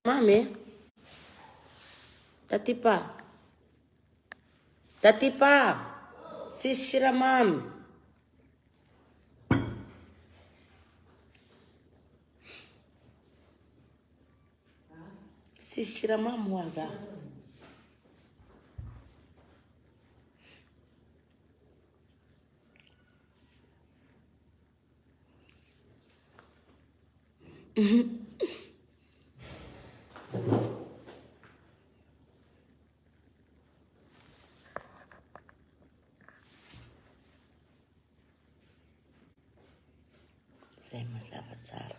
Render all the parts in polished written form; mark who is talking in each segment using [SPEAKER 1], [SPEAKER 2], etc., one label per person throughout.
[SPEAKER 1] Mamy e! Taty pa! Taty pa! Tsisy siramamy! Tsisy siramamy hoa za. Zay mazava tsara.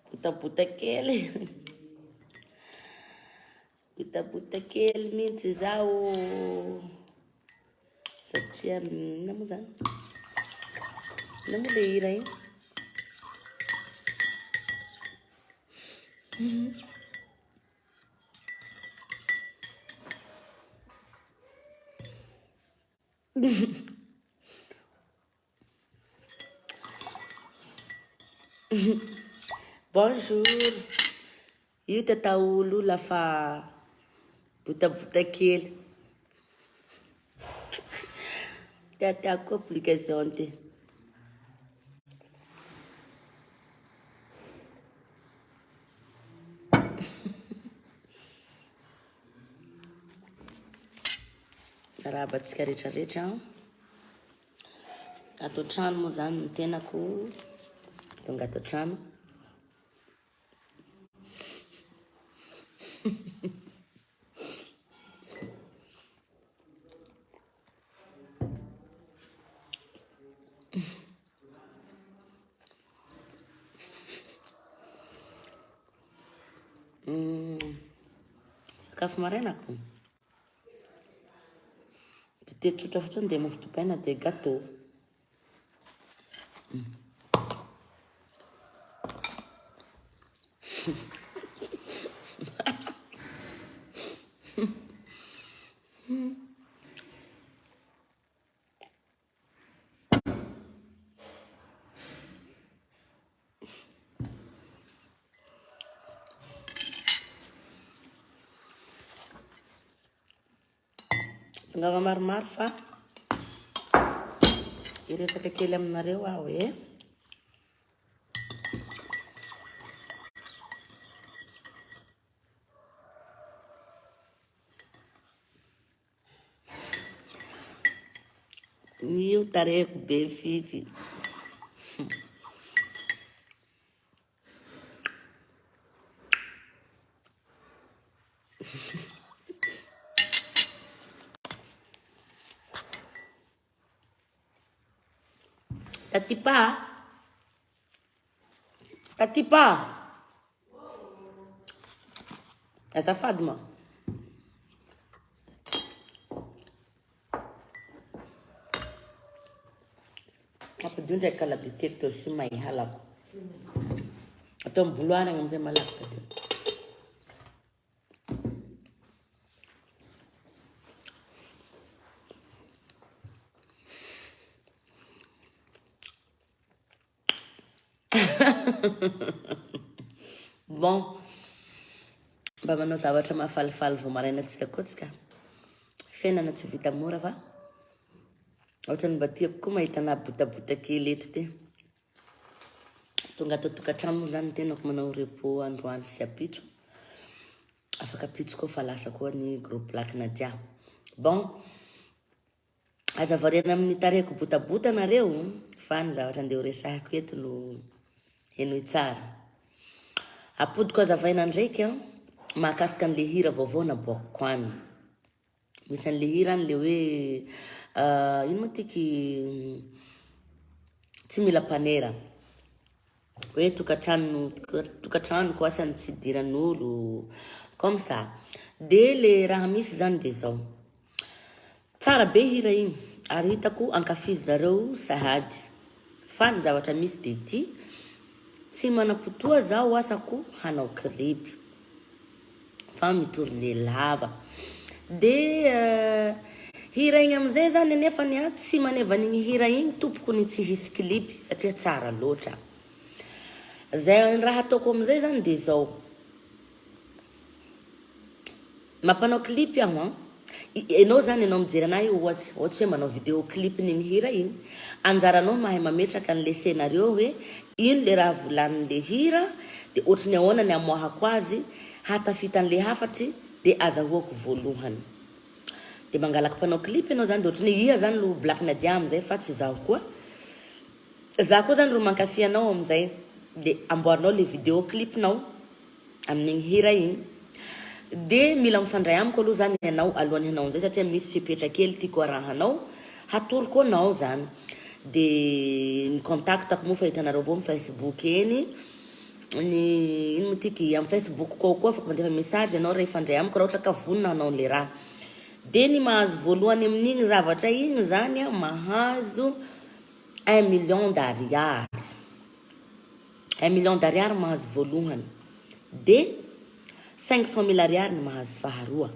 [SPEAKER 1] Botabota kely. Botabota kely mihitsy zaho. Satria inona moa zany? Inona moa le hira iny? Bonjour. Io tataolo io lafa botabota kely. Tiatiako koa application ty. Miarahaba antsika rehetra rehetra. Ato an-trano moa zany ny tenako. Tonga ato an-trano. Sakafo maraina ko. Dite tsotra fotsiny dia mofo dipaina dia gâteau. Tongava maromaro fa hiresaka kely aminareo aho e. Io tarehiko be fify. Tatipa. Tatipa. Azafady ma. Ampidio ndraiky kala dite teo sy may halako. Atao amin'ny bouloir agny amizay malaky teo. Bon, mba manao zavatra mahafalifaly vao maraina antsika koa tsika. Fiainana tsy vita mora fa ohatran'ny mba tiako koa mahita anah botabota kely eto ty. Tonga ato an-tokantrano moa zany ny tenako manao repos androany sy ampitso. Afaka ampitso koa fa lasa koa ny groupe Black Nadia. Bon, Aza variana amin'ny tarehiko botabota nareo fa ny zavatra andeha ho resahiko eto no henoy tsara. Apodiko azavaina ndraiky an, mahakasika an'le hira vaovao naboakiko any. Misy an'le hira any le hoe ino moa tiky tsy mila mpanera. Hoe tokantrano tokantranoko asany tsy idiran'olo comme ça. De le raha misy zany de zao. Tsara be hira igny ary hitako ankafizinareo sahady. Fa ny zavatra misy de ity, tsy manam-potoa zaho asako hanao clip fa mi-tourner lava. De. Hira igny amizay zany anefany a tsy maneva an'igny hira igny tompoko ny tsy hisy clip satria tsara loatra. Zay raha ataoko amizay zany de zao. Mampanao clip aho an. Enao zany enao mijery anah io ohatsy, ohatsy hoe manao video clip n'igny hira igny, anjaranao mahay mametraka an'le scenario hoe ino le raha volanin'le hira de ohatry ny ahoana ny amoahako azy hahatafita an'le hafatry de azahoako voalohany. De mangalaky mpanao clip enao zany de ohatry ny hoe iha zany lo Black Nadia amizay fa tsy zaho koa. Za koa zany ro mankafy anao amizay de amboarinao le video clip nao. amin'igny hira igny. De mila mifandray amiko aloha zany ianao alohan'ny hanao an'izay satria misy fepetra kely tiako arahanao, hatoroko anao zany. De ny contact-ko moa fa hitanareo avao amin'ny facebook eny, ny ino moa tiky, amin'ny facebook-ko ao koa afaka mandefa message ianao raha hifandray amiko raha ohatra ka vonona hanao an'le raha. De ny mahazo voalohany amin'igny zavatra igny zany an, mahazo un million d'ariary. Un million d'ariary mahazo voalohany de 500 mille ariary ny mahazo faharoa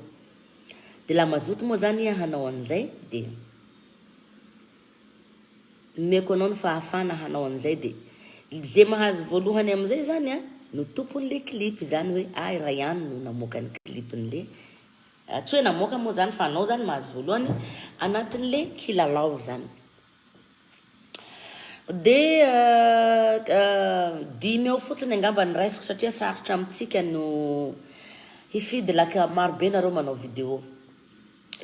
[SPEAKER 1] de la mazoto moa zany iha hanao an'izay de omeko anao ny fahafana hanao an'izay de ze mahazo voalohany amizay zany a no tompon'le clip zany hoe ah i Rayan no namoaka ny clip-n'le tsy hoe namoaka moa zany fa anao zany mahazo voalohany anatin'le kilalao zany. Dia dimy eo fotsiny angamba ny raisiko satria sarotra amintsika no hifidy laka maro be nareo manao vidéo.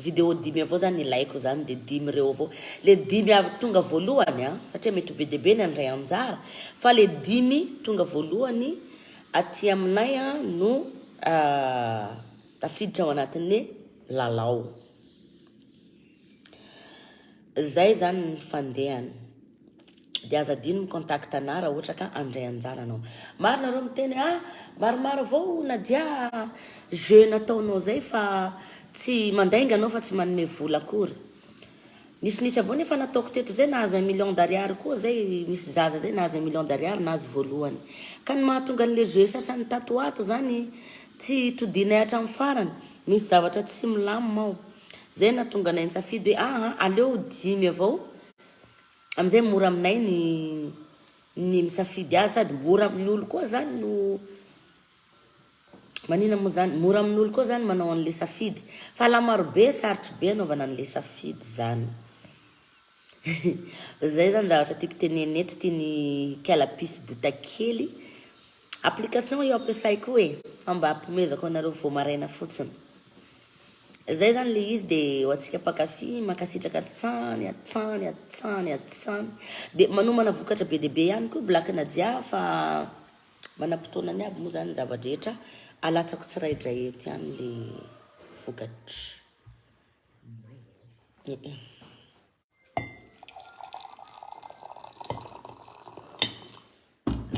[SPEAKER 1] Vidéo dimy avao zany ilaiko zany dia dimy reo avao. Le dimy avy tonga voalohany an, satria mety ho be dia be ny handray anjara fa le dimy tonga voalohany aty aminay an no tafiditra ao anatin'ny lalao. Zay zany ny fandehany. De aza adino mi contact anah raha ohatra ka handray anjara anao. Maro nareo miteny hoe ah maromaro avao Nadia jeu nataonao zay fa tsy mandainga anao fa tsy manome vola akory. Nisinisy avao nefa nataoko teto zay nahazo un million d'ariary koa zay misy zaza zay nahazo un million d'ariary nahazo voalohany. Ka ny mahatonga anle jeu sasany tato ho ato zany tsy todianay hatramin'ny farany. Misy zavatra tsy milamina ao. Zay nahatonga anay nisafidy hoe aa aleo dimy avao amizay mora aminay ny ny misafidy azy sady mora amin'ny olo koa zany no manina moa zany mora amin'ny olo koa zany manao an'le safidy fa la marobe sarotry be anaovana an'le safidy zany. Zay zany zavatra tiako tenenina eto ty ny kalapisy botakely application io ampiasaiko io e fa mba ampomezako anareo vao maraina fotsiny zay zany le izy de ho antsika mpankafy mankasitraka hatrany hatrany hatrany hatrany de manomana vokatra be dia be ihany koa Black Nadia fa manam-potoanany aby moa zany ny zava-drehetra alatsako tsiraidray eto ihany le vokatra.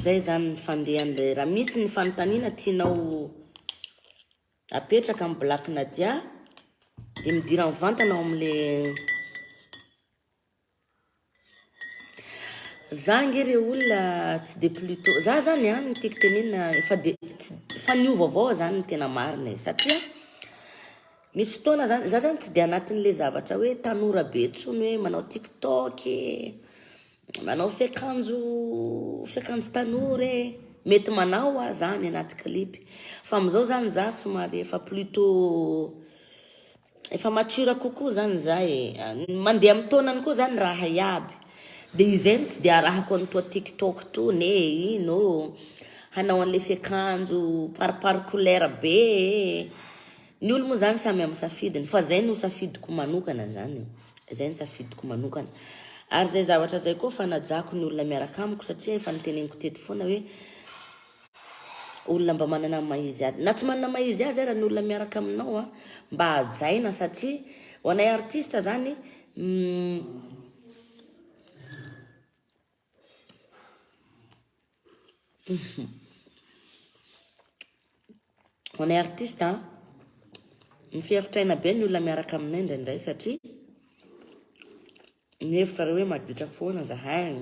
[SPEAKER 1] Zay zany ny fandehan'ilay raha misy ny fanontaniana tianao apetraka amin'ny Black Nadia dia midira mivantana ao amin'le Za ange re olona tsy de plutôt za zany an ny tiako tenenina efa de tsy efa niova avao zany ny tena marina e satria misy fotoana zany za zany tsy de anatin'le zavatra hoe tanora be tsony hoe manao tiktok e manao fiakanjo fiakanjo tanora e mety manao aho zany anaty clip fa amizao zany za somary efa plutôt Efa mature kokoa zany za e, mandeha amin'ny taonany koa zany raha iaby, de izay no tsy de arahako an'itoa tiktok tony e, ino ô, hanao an'le fiakanjo par par couleur be e, ny olo moa zany samy amin'ny safidiny fa zay no safidiko manokana zany e, zay no safidiko manokana, ary zay zavatra zay koa fanajako ny olona miaraka amiko satria efa noteneniko teto foana hoe Olona mba manana ny maha izy azy, na tsy manana maha izy azy ara ny olona miaraka aminao a, mba hajaina satria ho anay artiste zany ho anay artiste a, miferotraina be ny olona miaraka aminay indraindray satria Mihevitra reo hoe maditra foana zahay,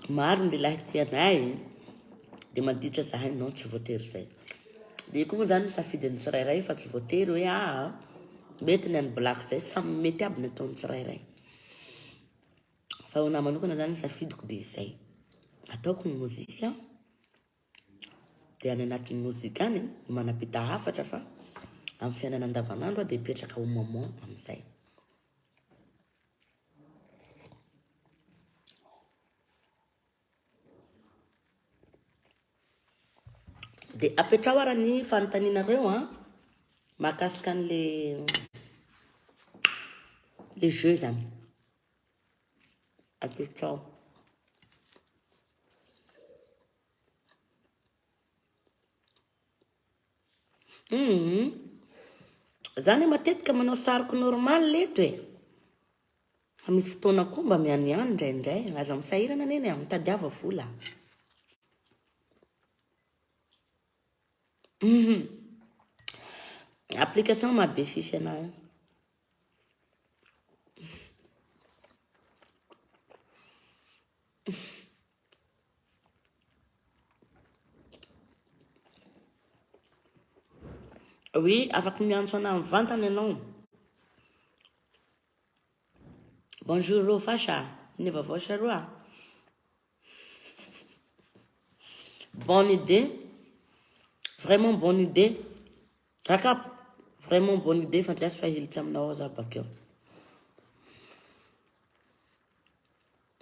[SPEAKER 1] maro ny lehilahy tia anay de maditra zahay, non tsy voatery zay, de io koa moa zany safidin'ny tsirairay fa tsy voatery hoe aa. Mety ny an'i Black zay, samy mety aby ny ataon'ny tsirairay. Fa ho anahy manokana zany ny safidiko dia izay. Ataoko ny mozika dia any anatin'ny mozika any no manapita hafatra fa amin'ny fiainana andavanandro aho dia hipetraka ho maman amin'izay. Dia apetraho ara ny fanontanianareo an, mahakasika an'le le jeu zany. Apetraho. Hum. Zany matetika manao sariko normal eto e. Fa misy fotoana koa mba mianiany indraindray. Aza misahirana neny a, mitadiava vola. Application maha be fify anah io. Oui, afaka miantso anah mivantana ianao. Bonjour rô Fasha, ino vaovao saroa? Bonne idée, vraiment bonne idée. Rakap, vraiment bonne idée fa andraso fa hilitra aminao ao za bakeo.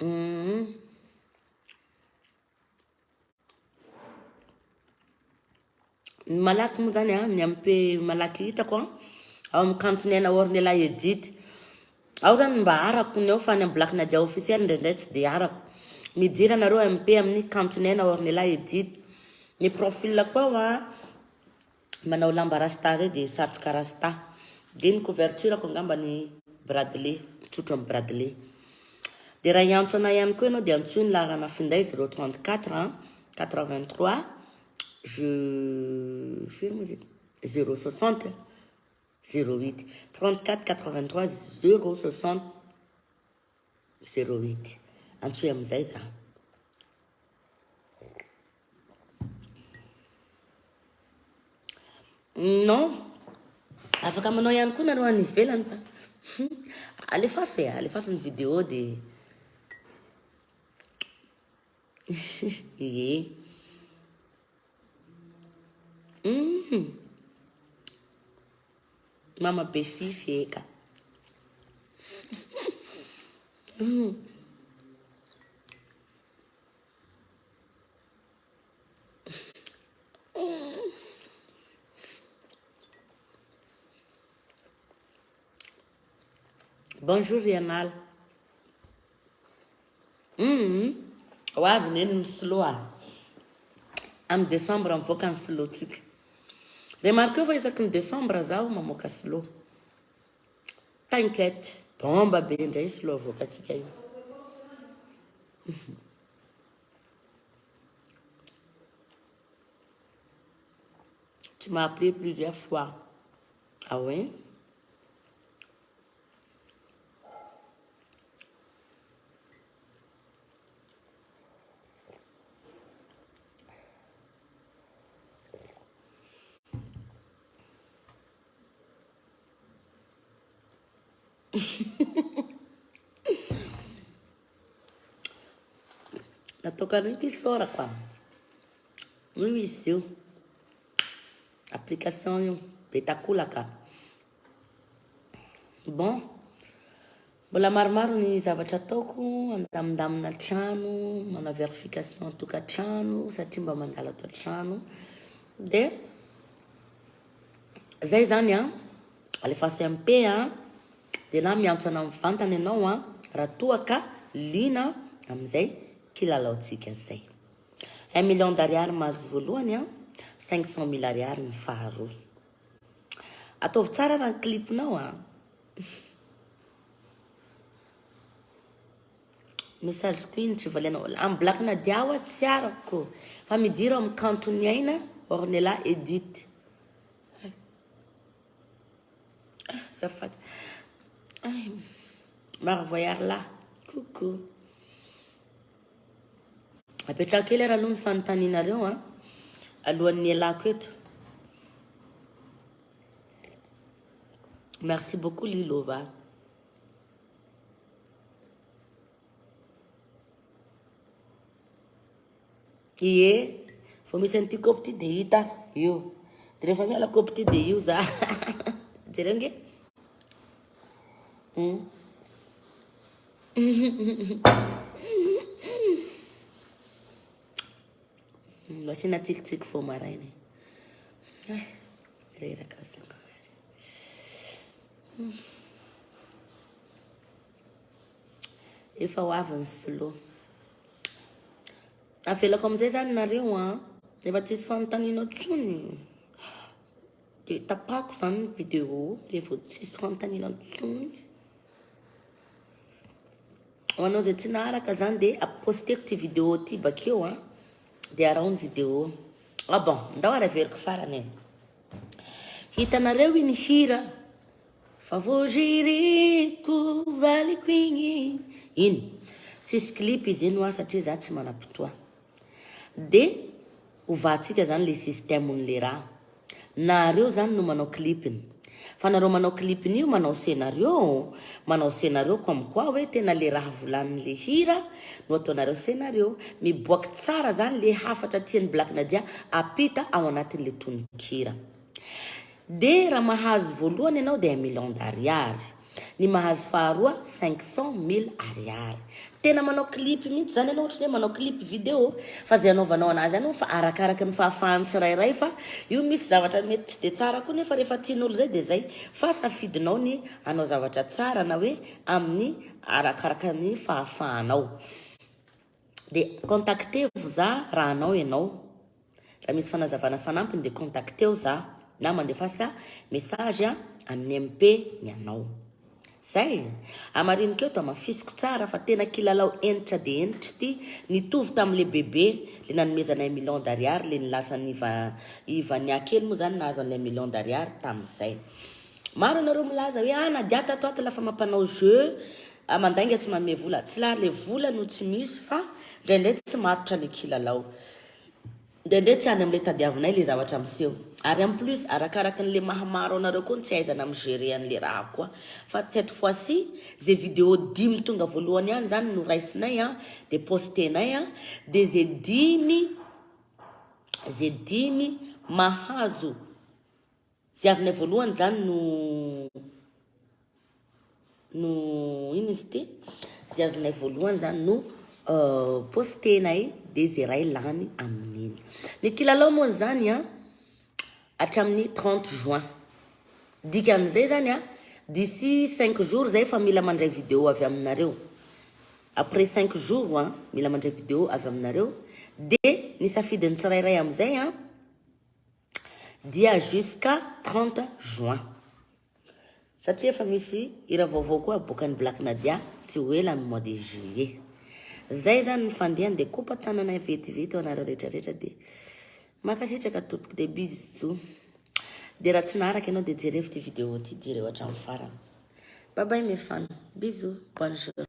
[SPEAKER 1] Mm. Ny malaky moa zany an, ny MP malaky hitako an, ao amin'ny Kanto Niaina Ornella Edith. Ao zany mba arako ny ao fa any amin'ny Black Nadia officiel indraindray tsy dia arako. Midira nareo MP amin'ny Kanto Niaina Ornella Edith. Ny profil ko ao an, manao lamba rasta zay dia satroka rasta. Dia ny couverture-ko angamba ny Bradley, mitrotro amin'ny Bradley. Dia raha hiantso anay ihany koa ianao dia antsoy ny laharana finday 034 83 je firy moa izy 060 08 34 83 060 08 antsoy amin'izay za. Non, afaka manao ihany koa nareo any ivelany fa alefaso e, alefaso ny vidéo de ie. Mm. Mama be fify eka. Mm. Bonjour Rianala. Hum, ho avy neny ny slow a. Amin'ny décembre mivoaka ny slow-tsika. Remarqueo fa isaky ny décembre zaho mamoaka slow. T'inquiète, bomba be indray slow avoakantsika io. Tu m'as appelé plusieurs fois. Ah ouais? Nataoko an'io ty sôrako a. Io izy io. Application io. Be takolaka. Bon. Mbola maromaro ny zavatra ataoko, andamindamina trano, manao verification tokantrano satria mba mandalo ato an-trano. Dia zay zany an. Alefaso MP an. Dia na miantso anah mivantana ianao an, raha toa ka liana amin'izay kilalaontsika izay. Un million d'ariary mahazo voalohany an, 500 mille ariary ny faharoa. Ataovy tsara raha ny clip-nao an. Message queen tsy valianao. Amin'ny Black Nadia hoa tsy arako fa midira ao amin'ny Kanto Ny Aina Ornella Edith. Azafady. Ay, Maro voyard là. Coucou. Apetraho kely ary aloha ny fanontanianareo an. Alohan'ny hialako eto. Merci beaucoup Lilova. Ie, vao misy an'ity kopy ity dia hita io. Dia rehefa miala kopy ity dia io za. Jereo nge. Asiana tsikitsiky vao maraina e. Eh, reraka Zagnahary. Efa ho avy ny silo. Avelako amin'izay zany nareo an. Rehefa tsisy fanontaniana intsony dia tapako zany ny vidéo rehefa tsisy fanontaniana intsony. Ho anao izay tsy naharaka zany dia posteko ty vidéo ty bakeo an. Dia araho ny vidéo. Ah bon, ndao ary averiko farany e. Hitanareo iny hira Fa voririko valiko igny iny. Tsisy clip izy iny hoa satria za tsy manam-potoa. De ovatsika zany le système n'le raha. Nareo zany no manao clip-ny. Fa nareo manao clip-ny io manao scenario, manao scenario comme quoi hoe tena le raha volanin'le hira no ataonareo scenario. Miboaky tsara zany le hafatra tian'i Black Nadia apita ao anatin'le tononkira. Dia raha mahazo voalohany ianao dia un million d'ariary, ny mahazo faharoa 500 mille ariary. Tena manao clip mihitsy zany ianao ohatran'ny hoe manao clip video fa zay anaovanao anazy ihany fa arakaraky ny fahafahan'ny tsirairay fa io misy zavatra mety tsy dia tsara koa nefa rehefa tian'olo zay dia zay fa safidinao ny hanao zavatra tsara na hoe amin'ny arakaraka ny fahafahanao. Dia contactevo za raha hanao ianao. Raha misy fanazavana fanampiny dia contacteo za na mandefasa message amin'ny MP ny anao. Zay! Hamariniko eto, hamafisiko tsara fa tena kilalao hentitra dia hentitra ity, nitovy tamin'le bebe le nanomezana un million d'ariary le nilasan'i i Vania kely moa zany nahazo an'ilay million d'ariary tamin'izay. Maro ianareo milaza hoe ah Nadia tato ato lafa mampanao jeu ah mandainga tsy manome vola. Tsy laha le vola no tsy misy fa indraindray tsy matotra le kilalao. Indraindray tsy any amle tadiavinay le zavatra miseho. Ary en plus arakaraky ny le maha maro anareo koa no tsy ahaizana mi gerer anle raha koa. Fa cette fois ci ze video dimy tonga voalohany ihany zany no raisinay an de postenay an de ze dimy ze dimy mahazo Zay azonay voalohany zany no no ino izy ity? Zay azonay voalohany zany no postenay de zay ray lany amin'iny. Ny kilalao moa zany an hatramin'ny 30 juin. Dikan'izay zany an d'ici 5 jours zay efa mila mandray vidéo avy aminareo. Après 5 jours an mila mandray vidéo avy aminareo de ny safidin'ny tsirairay amin'izay an dia jusqu'à 30 juin satria efa misy hira vaovao koa aboakan'i Black Nadia tsy ho ela amin'ny mois de juillet. Zay zany ny fandehany dia kopa tanana vetivety ho anareo rehetra rehetra dia mankasitraka tompoko dia bisous. Dia raha tsy naharaka ianao dia jerevo ity vidéo ity jereo hatramin'ny farany. Bye bye mes fans. Bisous. Bonne journée.